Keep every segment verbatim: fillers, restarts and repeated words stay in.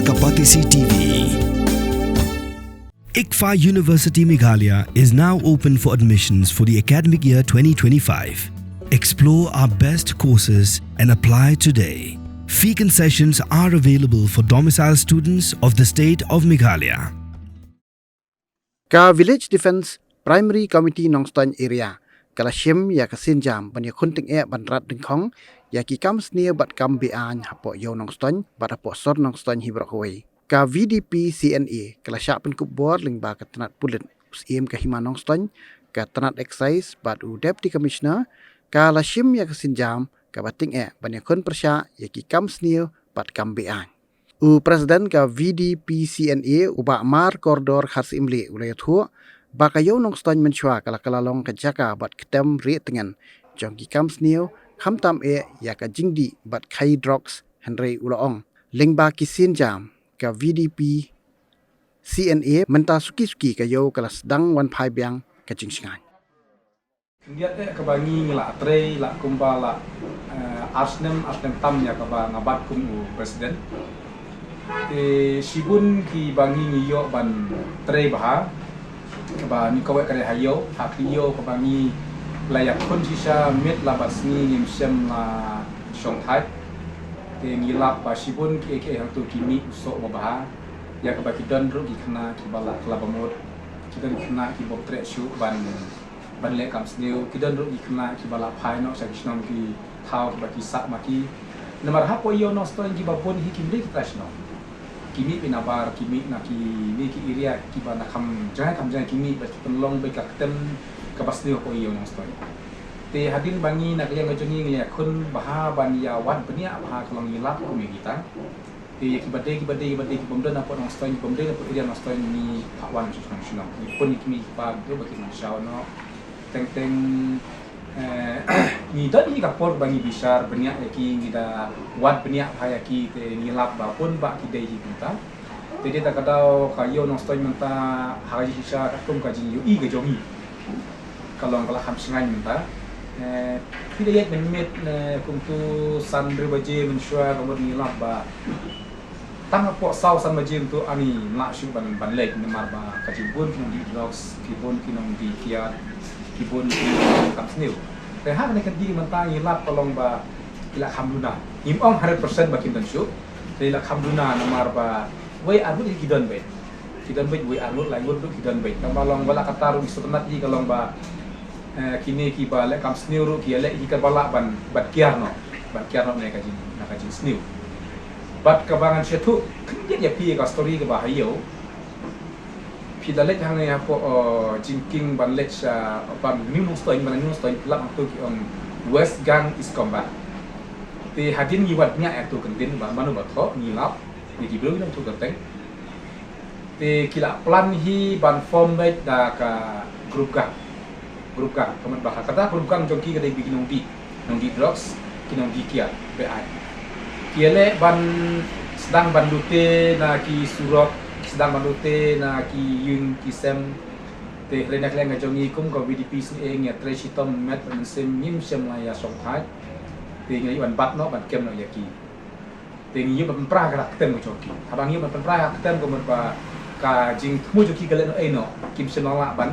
Kapatisi T V. ICFAI University Meghalaya is now open for admissions for the academic year twenty twenty-five. Explore our best courses and apply today. Fee concessions are available for domicile students of the state of Meghalaya. Ka Village Defence Primary Committee Nongstoiñ Area ka la shim ïa ka sienjam ban ïakhun tyngeh ban rat dyngkhong ïa ki kam sniew bad kam be-aiñ hapoh Ïew Nongstoiñ bad hapoh sor Nongstoiñ hi baroh kawei. Ka V D P C N A ka la shah pynkup bor lyngba ka tnat pulit, u Syiem ka Hima Nongstoiñ, ka tnat Excise bad u Deputy Commissioner, ka la shim ïa ka sienjam kaba tyngeh ban ïakhun pyrshah ïa ki kam sniew bad kam be-aiñ. U President ka V D P C N A, u Bah Mar Kordor Kharsyiemlieh, u la ïathuh ba ka Ïew Nongstoiñ mynshuwa ka la kylla long ka jaka bad ktem rieh tngen jong ki kam sniew, khamtam eh ïa ka jingdih bad khaïi drugs, hynrei u la ong lyngba ki sienjam ka V D P C N A mynta suki suki ka ïew ka la sdang wan phai biang ka jingshngaiñ. Khyndiat eh kaba ngi ngi la trei la kumba la, eh, ar snem, ar snem tam ïa kaba nga bat kum u president. Te shibun kiba ngi ngi ïoh ban trei bha, kaba ngi kawei ka dei ha ïew, ha ka ïew kaba ngi la ïakhun shisha miet la bad sngi, ngim shym la shongthait. Te ngi lap ba shibun kiei kiei hangto ki mih u soh uba bha. Ïa kaba ki don ruh ki khynnah kiba la kylla bamut, ki don ki khynnah ki bym treh shuh ban ban leh kam sniew, ki don ruh ki khynnah kiba la phai noh sha ki shnong ki thaw kiba ki sah ma ki. Namar hapoh Ïew Nongstoiñ kiba bun hi kim dei ki trai shnong. Ki mih beit nabar, ki mih na kine ki area kiba na kham jngai kham jngai ki mih bad ki pynlong beit ka ktem kaba sniew hapoh Ïew Nongstoiñ. Te hadien ba ngi na ka liang ka jong ngi ngi ïakhun bha ban ïa wad bniah bha ka long, ngi lap kum ïa kita. Te ïa kiba dei, kiba dei, kiba dei, ki bym don hapoh Nongstoiñ, ki bym dei hapoh area Nongstoiñ, ngi phah wan sha shnong shnong. Ngi pun ïa ki mei ki pa, ki briew ba ki nang shaw noh. Teng teng, eh, ngi don hi ka por ba ngi bishar bniah ïa ki, ngi da wad bniah bha ïa ki, te ngi lap ba bun ba ki dei hi kumta. Te dei ta ka daw ka Ïew Nongstoiñ mynta ha ka jingshisha katkum ka jingïohi ka jong ngi. Ka long ka la kham shngaiñ mynta. Eh, phi da ïaid mynmiet, eh, kumtu san hynriew baje mynshuwa ka mut ngi lap ba tang hapoh saw san baje kumtu ani ym lah shuh ban, ban leit namar ba ka jingbun ki nongdih drugs, ki bun ki nongdih kiad, ki bun ki nongdih kam sniew. Te ha kane ka dei mynta ngi lap ka long ba ki la kham duna. Ngim ong hundred percent ba kim don shuh. Te la kham duna namar ba wei arngut ki don beit. Ki don beit wei arngut, lai ngut ruh ki don beit. Tang ba long ba la katta ruh ki sngewtynnat hi ka long ba, eh, kine kiba leh kam sniew ruh ki ïaleh hi kaba lah ban, ban kiar noh. Ban kiar noh na ka jing, na ka jingsniew. Bad kaba ngan sa ïathuh khyndiat ïa phi ka story kaba ha ïew. Phi da leit hangne hapoh, eh, jingkieng ban leit sha, ban New Nongstoiñ, ban New Nongstoiñ, lap hangto ki ong West Gang East Combat. Te hadien ngi wad bniah ïa kato ka ktien ba mano ba thoh, ngi lap, ngi ki briew ngi nang thoh kyrteng. Te ki la plan hi ban form beit da ka group gang. Group gang, ka mut ba ha kata group gang jong ki ka dei beit ki nongdih, nongdih drugs, ki nongdih kiad, be-aiñ. Ki ïaleh ban sdang ban lute na ki surok, sdang ban lute na ki ïing ki sem. Te hynrei na ka liang ka jong ngi kum ka V D P C N A ngi ïatrei shitom met bad mynsiem, ngim shym la ïa shongthait. Te ngi ïa ban bat noh ban kem noh ïa ki. Te ngi ïa ban pynpra ka ktem ka jong ki. Haba ngi ïa ban pynpra ka ktem ka mut ba ka jingthmu jong ki ka leh noh ei noh, kim shym la lah ban,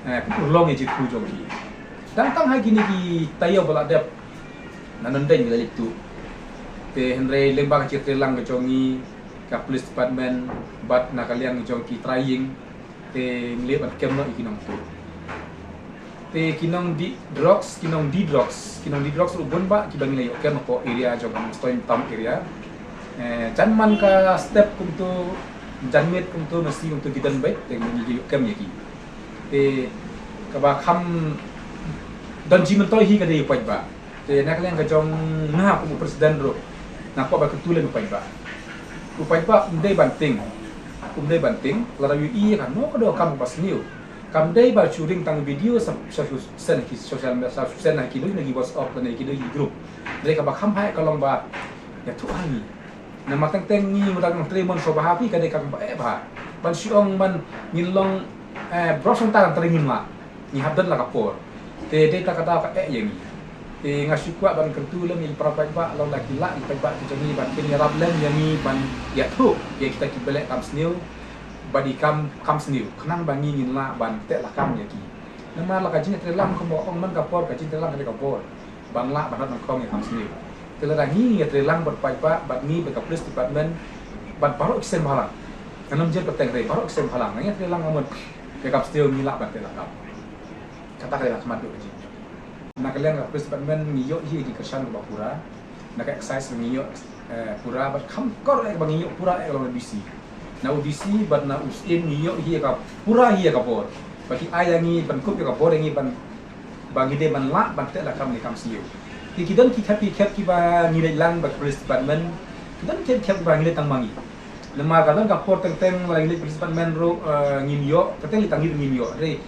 eh, urlong ïa jingthmu jong ki. Tang tang ha kine ki taïew ba la dep, na Nongdeiñ ngi la leit tuh. Te hynrei lyngba ka jingtreilang ka jong ngi, ka police department bad na ka liang ka jong ki trai ïing, te ngi leh ban kem noh ïa ki nongtuh. Te ki nongdih drugs, ki nongdih drugs, ki nongdih drugs ruh bun bah kiba ngi la ïoh kem hapoh area jong ka Nongstoiñ town area. Eh, jan man ka step kumto, jan miet kumto, masi kumto ki don beit, te ngi ïoh kem ïa ki. Te kaba kham don jingmyntoi hi ka dei u paidbah. Te na ka liang ka jong nga kum u president ruh, nga kwah ban kyntu lem u paidbah. U paidbah um dei ban tieng, um dei ban tieng, lada u ïohi ïa kano kano ka kam kaba sniew. Kam dei ba shu ring tang video sa, sa shu send ha ki social media, sa shu send ha ki, na ki WhatsApp lane ki, na ki group. Dei kaba kham bha ka long ba ïathuh ha ngi. Namar teng teng ngi mut ngi trei mon shuwa bha phi, ka dei kaba eh bha. Ban shu ong ban ngin long, eh, bros nangta trei ngim lah. Ngi hap don la ka por. Te dei ta kata ka eh ïa ngi. Te nga shu kwah ban kyntu lem ïa ki para paidbah, long da ki lah ki paidbah ki jong ngi ban kin ïarap lem ïa ngi ban ïathuh ïa kita kiba leh kam sniew bad i kam kam sniew, khnang ba ngi ngin lah ban teh lakam ïa ki. Namar la ka jingïatreilang kumba ong man ka por, ka jingïatreilang ka dei ka bor ban lah ban rat ban khong ïa kam sniew. Te lada ngi ïatreilang bad paidbah bad ngi bad ka police department bad baroh ki seng bhalang, ngam jer pateng re, baroh ki seng bhalang, ngi ïatreilang ngamut ïa kam sniew ngi lah ban teh lakam. Kata ka dei ka khmat duh ka jingim. Na ka liang ka police department ngi ïoh hi ka jingkyrshan kaba pura. Na ka excise ngi ïoh, eh, pura bad kham kor eh ba ngi ïoh pura eh ka long na D C. Na u D C bad na u Syiem ngi ïoh hi ka pura hi ka bor ba ki ai ïa ngi ban kup ïa ka bor ïa ngi ban ba ngi dei ban lah ban teh lakam ne kam sniew. Ki ki don ki khep ki khep kiba ngi leit lang bad police department. Ki don ki khep kiba ngi leit tang ma ngi. Namar ka don ka por teng teng la ngi leit police department ruh, eh, ngim ïoh, ka teng leit tang ngi ngim ïoh. Re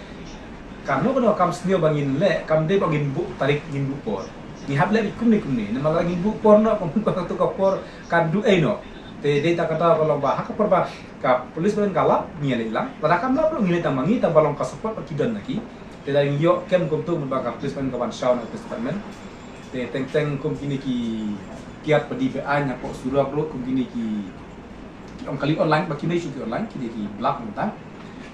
kano kano kam sniew ba ngin leh kam dei ba ngin buh tarik, ngin buh por. Ngi hap leh kumne kumne. Namar la ngin buh por noh, kumne ka tu ka por kan duh ei noh. Te dei ta kata ka long ba ha ka por ba ka police ban ka lap ngi leit lang. Lada kam lap ruh ngi leit tang ma ngi tang ba long ka support ba ki don na ki. Te da ngi ïoh kem kumtu mut ba ka police ban ka ban shaw na police department. Te teng teng kum kine ki kiad padi be aiñ hapoh surok ruh kum kine ki ki ong kali online ba kine shu ki online kine ki blak mynta.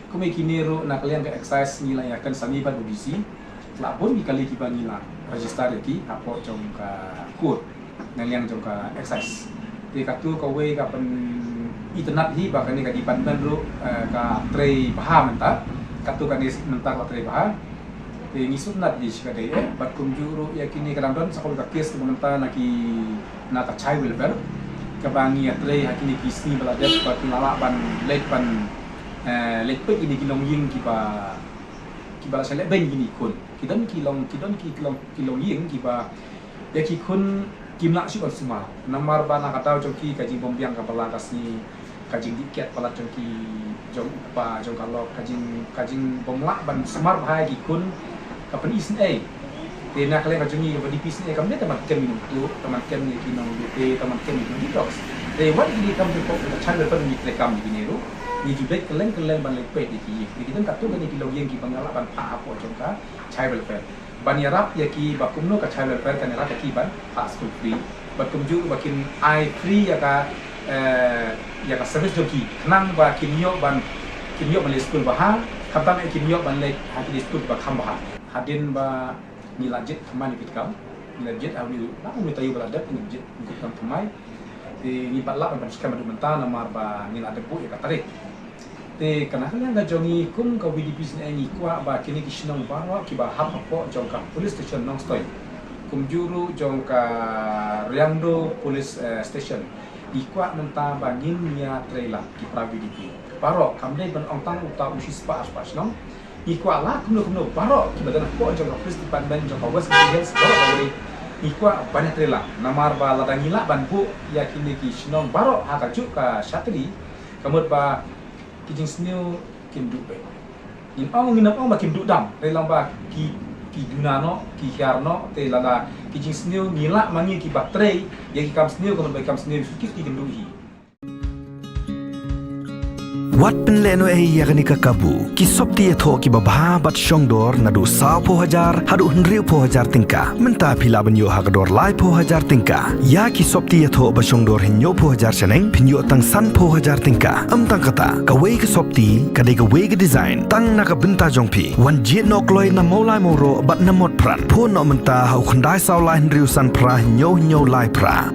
Kum ïa kine ruh na ka liang ka excise ngi la ïa kan sami bad u D C. La bun ki kali kiba ngi la register ïa ki hapoh jong ka court na liang jong ka excise. Te katu kawei ka pynitynnad hi ba kane ka department ruh, eh, ka trei bha mynta. Katu kane mynta ka trei bha. Te ngi sngewtynnad ïa shi ka dei eh bad kumjuh ruh ïa kine ka dang don sa kawei ka case kaba mynta na ki na ka child welfare kaba ngi ïatrei ha kine ki sngi ba la dep ba ki la lah ban leit ban, eh, leit peit ïa kine ki longïing kiba kiba la shu leh beiñ ïa kine ki khun. Ki don ki long ki don ki long ki longïing kiba ïa ki khun kim lah shuh ban sumar namar ba na ka daw jong ki ka jingbym biang kaba la ka sngi, ka jingdih kiad palat jong ki, jong u kpa jong ka lok, ka jing ka jingbym lah ban sumar bha ïa ki khun ka pyni sngewsih. Te na ka liang ka jong ngi kaba D P sngewsih kam dei tang ban kem ïa ki nongtuh, tang ban kem ïa ki nongdukhe, tang ban kem ïa ki nongdukhe. Te wat ïa ki kam te pok ka child welfare ngi trei kam ïa kine ruh ngi ju beit kylleng kylleng ban leit peit ïa ki ïing. Te ki don katto katne ki longïing kiba ngi lah ban phah hapoh jong ka child welfare ban ïarap ïa ki ba kumno ka child welfare kan ïarap ïa ki ban phah skul free. Bad kumjuh ba kin ai free ïa ka, eh, ïa ka service jong ki khnang ba kin ïoh ban kin ïoh ban leit skul bha. Khamtam eh kin ïoh ban leit ha ki skul ba kham bha. Hadien ba ngi la jied thymmai ïa ki kam, ngi la jied ha u, na u taïew ba la dep ngi jied ïa ki kam thymmai. Te ngi pat lah ban pynskhem haduh mynta namar ba ngi la dep buh ïa ka tarik. Te kane ka liang ka jong ngi kum ka V D P sngewsih ngi kwah ba kine ki shnong baroh kiba hap hapoh jong ka police station Nongstoiñ, kumjuh ruh jong ka Riangdo police, eh, station, ngi kwah mynta ba ngin ïatrei lang ki para V D P baroh, kam dei ban ong tang uta u shispah arspah shnong. Ngi kwah la kumno kumno baroh kiba don hapoh jong ka police department jong ka West Khasi Hills baroh kawei, ngi kwah ban ïatrei lang namar ba lada ngi lah ban buh ïa kine ki shnong baroh ha kajuh ka shatri, ka mut ba ki jingsniew kin duh beit. Ngin ong, ngin ong ba kin duh dam, hynrei lang ba ki, ki duna noh, ki hiar noh, te lada ki jingsniew ngi lah ma ngi kiba trei ïa ki kam sniew, ka mut ba ki kam sniew ki, ki kin duh hi. Wat pynlehnohei ïa kane ka kabu. Ki sopti ïathoh kiba bha bad shongdor naduh sawphew hajar haduh hynriewphew hajar tyngka. Mynta phi lah ban ïoh ha ka dor laiphew hajar tyngka. Ïa ki sopti ïathoh ba shongdor hynñiewphew hajar shaneng phin ïoh tang sanphew hajar tyngka. Ym tang kata, kawei ka sopti ka dei kawei ka design tang na ka bynta jong phi. Wan jied noh kloi na Mawlai Mawroh bad na Motphran. Phone noh mynta ha u khyndai saw lai hynriew san phra hynñiew hynñiew lai phra.